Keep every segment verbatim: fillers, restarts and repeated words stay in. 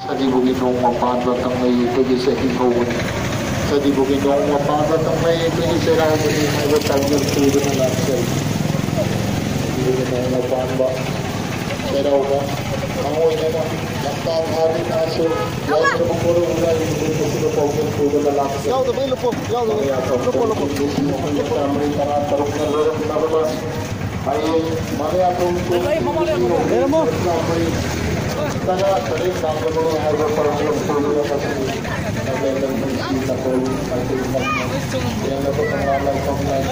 ꯁꯖꯤꯕꯨꯒꯤ ꯅꯣꯡꯃ ꯄꯥꯟꯕ ꯀꯪꯂꯩ ꯑꯩꯈꯣꯏꯒꯤ ꯆꯍꯤ ꯍꯧꯕꯅꯤ꯫ ꯁꯖꯤꯕꯨꯒꯤ ꯅꯣꯡꯃ ꯄꯥꯟꯕ ꯀꯪꯂꯩ ꯑꯩꯈꯣꯏꯒꯤ ꯆꯩꯔꯥꯎꯕꯅꯤ ꯍꯥꯏꯕ ꯄꯥꯎꯖꯦꯜ ꯄꯨꯗꯨꯅ ꯂꯥꯛꯆꯩ꯫ ꯁꯖꯤꯕꯨꯒꯤ ꯅꯣꯡꯃ ꯄꯥꯟꯕ ꯆꯩꯔꯥꯎꯕ ꯃꯔꯨꯑꯣꯏꯅ ꯂꯝꯇꯥ ꯊꯥꯒꯤ ꯉꯥꯁꯨ ꯌꯥꯎꯗ꯭ꯔꯕ ꯀꯣꯔꯧ ꯂꯩꯀꯥꯏꯒꯤ ꯅꯨꯃꯤꯠ ꯑꯁꯤꯗ ꯄꯥꯎꯖꯦꯜ ꯄꯨꯗꯨꯅ ꯂꯥꯛꯆꯩ꯫ ꯌꯥꯎꯗꯕꯩ ꯂꯨꯄꯧ, ꯌꯥꯎꯗꯕꯩ ꯂꯨꯄꯧ, ꯂꯨꯄꯧ꯫ ꯆꯥꯃꯔꯤ ꯇꯔꯥ ꯇꯔꯨꯛꯅ ꯂꯣꯏꯔꯝꯂꯕ ꯍꯌꯦꯡ ꯃꯔꯤꯌꯥꯊꯣꯡ ꯂꯩꯔꯝꯃꯣ꯫ ꯇꯔꯥ ꯇꯔꯦꯠ ꯇꯥꯡꯕꯅꯤ ꯍꯥꯏꯕ ꯄꯥꯎꯖꯦꯜ ꯄꯨꯗꯨꯅ ꯉꯁꯤ ꯂꯝꯂꯦꯟ ꯂꯝꯕꯤꯁꯤ ꯅꯥꯀꯣꯡ ꯃꯥꯏꯀꯩ ꯊꯪꯅ ꯂꯦꯡꯂꯕ ꯀꯪꯂꯥ ꯂꯥꯏꯐꯝ ꯂꯥꯏ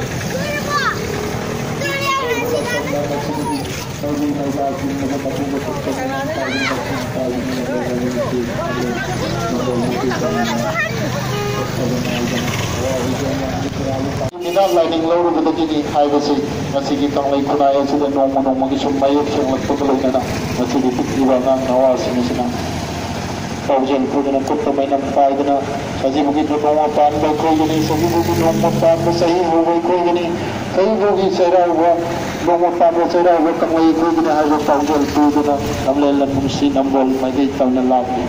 ꯂꯩꯕ ꯂꯝꯗꯝ ꯑꯁꯤꯒꯤ ꯅꯧꯔꯤ ꯅꯧꯕ ꯆꯤꯡꯂꯕ ꯃꯄꯨ ꯃꯁꯛꯇ ꯅꯤꯡꯉꯝ ꯀꯥꯏꯕ ꯃꯄꯨ ꯀꯥꯏꯕ ꯅꯤꯡꯉꯝꯕ ꯂꯝꯕꯤꯁꯤ ꯅꯥꯀꯣꯡ ꯃꯥꯏꯀꯩ ꯊꯪꯅ ꯆꯠꯄꯗ ꯉꯥꯏꯗꯅ ꯍꯔꯥꯎ ꯍꯔꯥꯎ ꯃꯌꯥꯝꯒꯤ ꯈꯨꯔꯥ ꯂꯨꯄꯥ ꯃꯤꯅꯥꯠ ꯂꯥꯏꯅꯤꯡ ꯂꯧꯔꯨꯕꯗꯒꯤꯅꯤ ꯍꯥꯏꯕꯁꯤ ꯉꯁꯤꯒꯤ ꯀꯪꯂꯩ ꯈꯨꯟꯅꯥꯏ ꯑꯁꯤꯗ ꯅꯣꯡꯃ ꯅꯣꯡꯃꯒꯤ ꯁꯨꯝ ꯃꯌꯦꯛ ꯁꯦꯡꯂꯛꯄꯒ ꯂꯣꯏꯅꯅ ꯉꯁꯤꯒꯤ ꯄꯤꯛꯂꯤꯕ ꯑꯉꯥꯡ ꯅꯋꯥꯁꯤꯡ ꯑꯁꯤꯅ ꯄꯥꯎꯖꯦꯜ ꯄꯨꯗꯨꯅ ꯈꯨꯠꯇ ꯃꯩꯅꯝ ꯄꯥꯏꯗꯨꯅ ꯁꯖꯤꯕꯨꯒꯤ ꯅꯣꯡꯃ ꯄꯥꯟꯕ ꯑꯩꯈꯣꯏꯒꯤꯅꯤ, ꯁꯖꯤꯕꯨꯒꯤ ꯅꯣꯡꯃ ꯄꯥꯟꯕ ꯆꯍꯤ ꯍꯧꯕ ꯑꯩꯈꯣꯏꯒꯤꯅꯤ, ꯁꯖꯤꯕꯨꯒꯤ ꯆꯩꯔꯥꯎꯕ ꯅꯣꯡꯃ ꯄꯥꯟꯕ ꯆꯩꯔꯥꯎꯕ ꯀꯪꯂꯩ ꯑꯩꯈꯣꯏꯒꯤꯅꯤ ꯍꯥꯏꯕ ꯄꯥꯎꯖꯦꯜ ꯄꯨꯗꯨꯅ ꯂꯝꯂꯦꯟ ꯂꯝꯕꯨꯡꯁꯤ ꯅꯝꯕꯣꯜ ꯃꯥꯏꯀꯩ ꯇꯝꯅ ꯂꯥꯛꯂꯤ꯫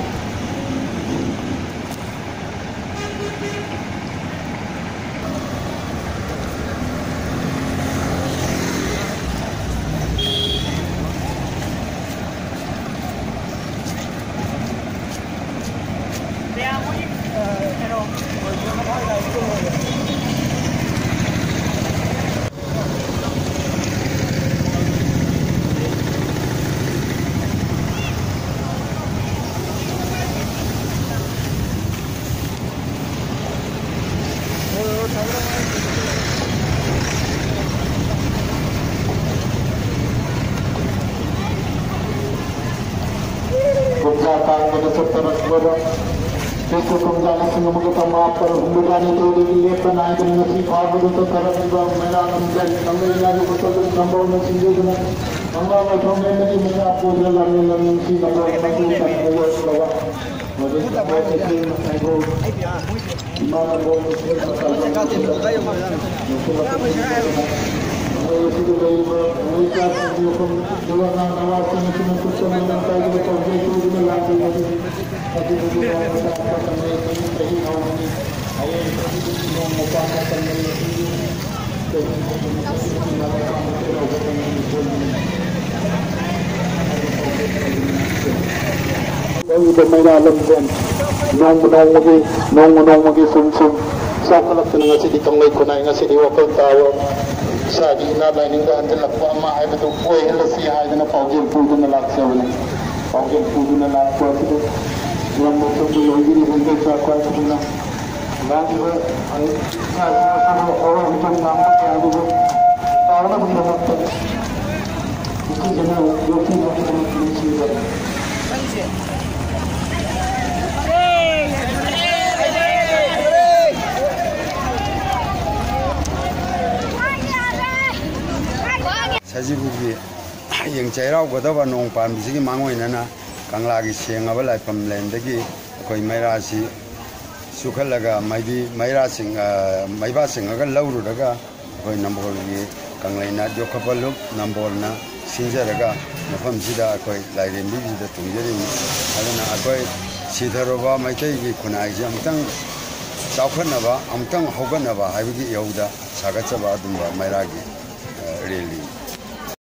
ꯀꯨꯝꯖꯥ ꯇꯥꯡꯕꯗ ꯆꯠꯊꯔꯛꯂꯕ ꯄꯦꯁꯣ ꯀꯨꯝꯖꯥ ꯂꯤꯁꯤꯡ ꯑꯃꯒ ꯆꯃꯥꯄꯜ ꯍꯨꯝꯐꯨꯇꯔꯥꯅꯤꯊꯣꯏꯗꯒꯤ ꯂꯦꯞꯄ ꯅꯥꯏꯗꯅ ꯉꯁꯤ ꯐꯥꯎꯕꯗ ꯆꯠꯊꯔꯛꯂꯤꯕ ꯃꯩꯔꯥ ꯂꯝꯖꯦꯜ ꯀꯪꯂꯩ ꯂꯥꯏꯔꯕ ꯀꯣꯂꯨꯞ ꯅꯝꯕꯣꯜꯅ ꯁꯤꯟꯕꯤꯗꯨꯅ ꯀꯪꯂꯥ ꯃꯥꯏꯊꯣꯡ ꯂꯦꯟꯕꯒꯤ ꯃꯩꯔꯥ ꯄꯨꯗꯨꯅ ꯂꯝꯖꯦꯜ ꯂꯝꯖꯦꯜꯁꯤ ꯅꯝꯕꯣꯜ ꯃꯥꯏꯊꯣꯡ ꯆꯠꯊꯔꯛꯂꯕ ꯃꯗꯨ ꯅꯝꯕꯣꯜ ꯀꯩꯊꯦꯜ ꯃꯈꯥꯏꯕꯨ ꯏꯃꯥ ꯅꯝꯕꯣꯜ ꯀꯩꯊꯦꯜ ꯃꯈꯥꯏꯕꯨ ꯅꯨꯡꯁꯤꯠ ꯃꯈꯣꯟ ꯅꯝꯕꯣꯜ ꯑꯁꯤꯗ ꯂꯩꯔꯤꯕ ꯀꯪꯂꯩ ꯆꯥꯛ ꯊꯣꯡꯕ ꯃꯐꯝ ꯅꯋꯥꯁꯤꯡ ꯑꯁꯤꯅ ꯈꯨꯠ ꯆꯪꯗꯅ ꯀꯥꯏꯗꯅ ꯄꯥꯎꯖꯦꯜ ꯄꯨꯗꯨꯅ ꯂꯥꯛꯂꯤꯕ ꯂꯧꯔꯤꯕ ꯃꯩꯔꯥ ꯂꯝꯖꯦꯜ ꯅꯣꯡꯃ ꯅꯣꯡꯃꯒꯤ, ꯅꯣꯡꯃ ꯅꯣꯡꯃꯒꯤ ꯁꯨꯝ ꯁꯨꯝ ꯆꯥꯎꯈꯠꯂꯛꯇꯨꯅ ꯉꯁꯤꯗꯤ ꯀꯪꯂꯩ ꯈꯨꯟꯅꯥꯏ ꯉꯁꯤꯗꯤ ꯋꯥꯈꯜ ꯇꯥꯕ, ꯏꯁꯥꯒꯤ ꯏꯅꯥꯠ ꯂꯥꯏꯅꯤꯡꯗ ꯍꯟꯖꯤꯜꯂꯛꯄ ꯑꯃ ꯍꯥꯏꯕꯗꯨ ꯑꯣꯏꯍꯜꯂꯁꯤ ꯍꯥꯏꯗꯅ ꯄꯥꯎꯖꯦꯜ ꯄꯨꯗꯨꯅ ꯂꯥꯛꯆꯕꯅꯤ꯫ ꯄꯥꯎꯖꯦꯜ ꯄꯨꯗꯨꯅ ꯂꯥꯛꯄ ꯑꯁꯤꯗ ꯉꯝꯕ ꯊꯨꯡꯕ ꯂꯣꯏꯕꯤꯔꯤꯕ ꯏꯕꯦꯝꯆꯥ ꯈ꯭ꯋꯥꯏ ꯐꯖꯅ ꯂꯥꯛꯂꯤꯕ ꯏꯆꯥ ꯏꯁꯨ ꯑꯁꯤꯕꯨ ꯑꯋꯥꯕ ꯏꯆꯪ ꯉꯥꯡꯕ ꯀꯌꯥ ꯑꯗꯨꯕꯨ ꯇꯥꯅꯕꯒꯤꯗꯃꯛꯇ ꯅꯤꯡꯊꯤꯖꯅ ꯌꯣꯛꯄꯤꯅꯕꯒꯤꯗꯃꯛ ꯅꯨꯡꯁꯤꯕ ꯁꯖꯤꯕꯨꯒꯤ ꯍꯌꯦꯡ ꯆꯩꯔꯥꯎꯒꯗꯕ ꯅꯣꯡ ꯄꯥꯟꯕꯁꯤꯒꯤ ꯃꯥꯡꯑꯣꯏꯅꯅ ꯀꯪꯂꯥꯒꯤ ꯁꯦꯡꯉꯕ ꯂꯥꯏꯐꯝ ꯂꯦꯟꯗꯒꯤ ꯑꯩꯈꯣꯏ ꯃꯩꯔꯥꯁꯤ ꯆꯨꯈꯠꯂꯒ ꯃꯩꯕꯤ, ꯃꯩꯔꯥꯁꯤꯡ, ꯑ, ꯃꯩꯕꯥꯁꯤꯡꯉꯒ ꯂꯧꯔꯨꯔꯒ ꯑꯩꯈꯣꯏ ꯅꯝꯕꯣꯜꯒꯤ ꯀꯪꯂꯩꯅꯥꯠ ꯌꯣꯛꯈꯠꯄ ꯂꯨꯞ ꯅꯝꯕꯣꯜꯅ ꯁꯤꯟꯖꯔꯒ ꯃꯐꯝꯁꯤꯗ ꯑꯩꯈꯣꯏ ꯂꯥꯏꯔꯦꯝꯕꯤꯁꯤꯗ ꯇꯣꯡꯖꯔꯤꯕꯅꯤ꯫ ꯑꯗꯨꯅ ꯑꯩꯈꯣꯏ ꯁꯤꯊꯔꯕ ꯃꯩꯇꯩꯒꯤ ꯈꯨꯟꯅꯥꯏꯁꯤ ꯑꯃꯨꯛꯇꯪ ꯆꯥꯎꯈꯠꯅꯕ, ꯑꯃꯨꯛꯇꯪ ꯍꯧꯒꯠꯅꯕ ꯍꯥꯏꯕꯒꯤ ꯏꯍꯧꯗ ꯁꯥꯒꯠꯆꯕ ꯑꯗꯨꯝꯕ ꯃꯩꯔꯥꯒꯤ, ꯑ, ꯔꯦꯂꯤ꯫